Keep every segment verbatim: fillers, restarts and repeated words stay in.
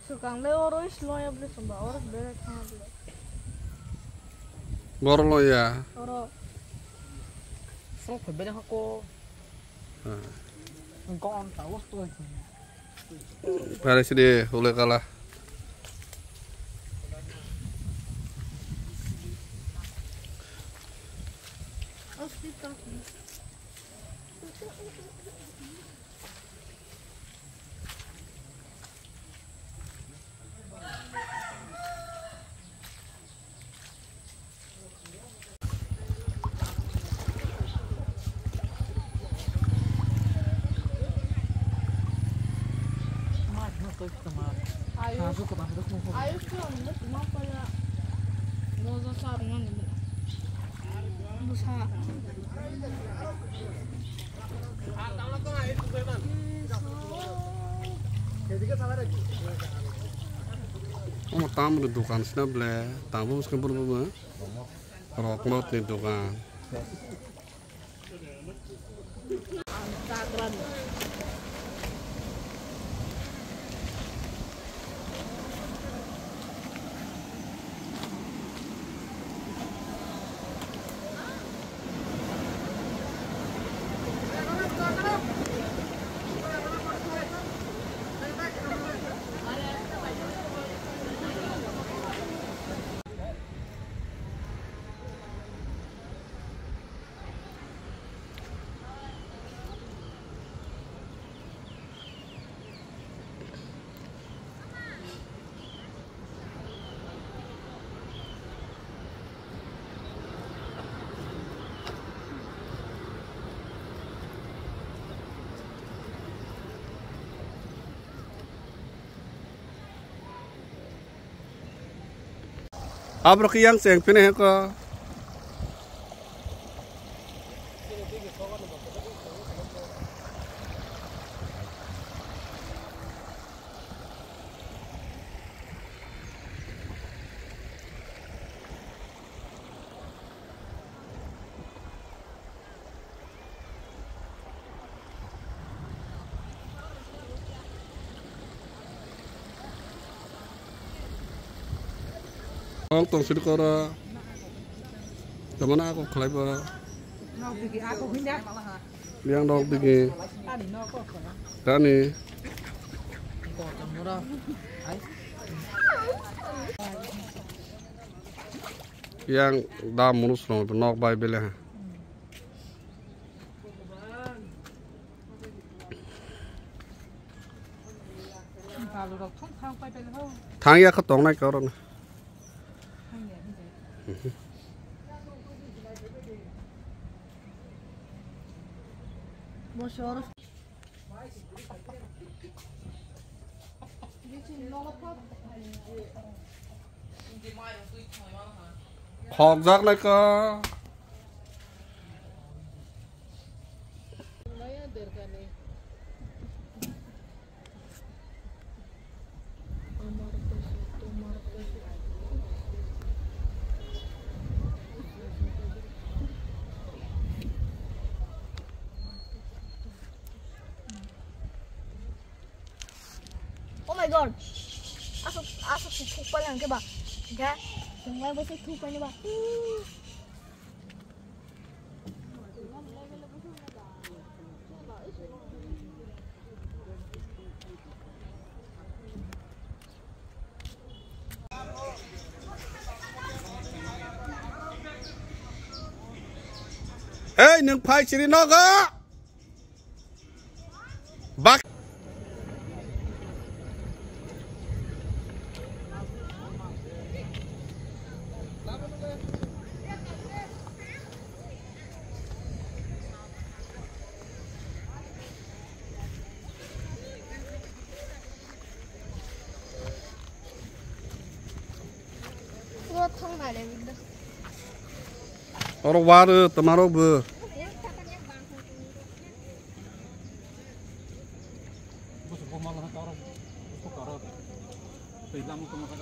Swkang le oro is loya bwle chwngba, oro bere thangma bwle. Boro loya. Oro. Song khobere hako. Gon ta los to. Pare sidi hule kala. Omo tamoni dokan sina ble, tamo bwskango borok bo roknot ni dokan. Aborok yang cheng pini heko. Kong tong sidi koro. Tamana ako khlai bo. Yang nok digi. Tani. Yang da munus nok bai bele ha. Thang ya kha tongnai ka oro na. Khokjak lai ka. Oh my God. Asok, asok si thuk pala hangke ba. Ga, sungwai bo si thuk pala ba. Hey, nwng phai siri nogo. Bak. Oro waru, tamarok bo. Lamuk tongma kha,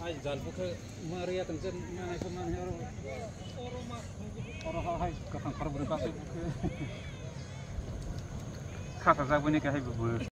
ai jal bukhe ma riya tong chen ma nai kho ma nai oro. Oro ha hai kathang khar bwrwi basi bukhe. Kha kha jak bini khe hai bwrwi.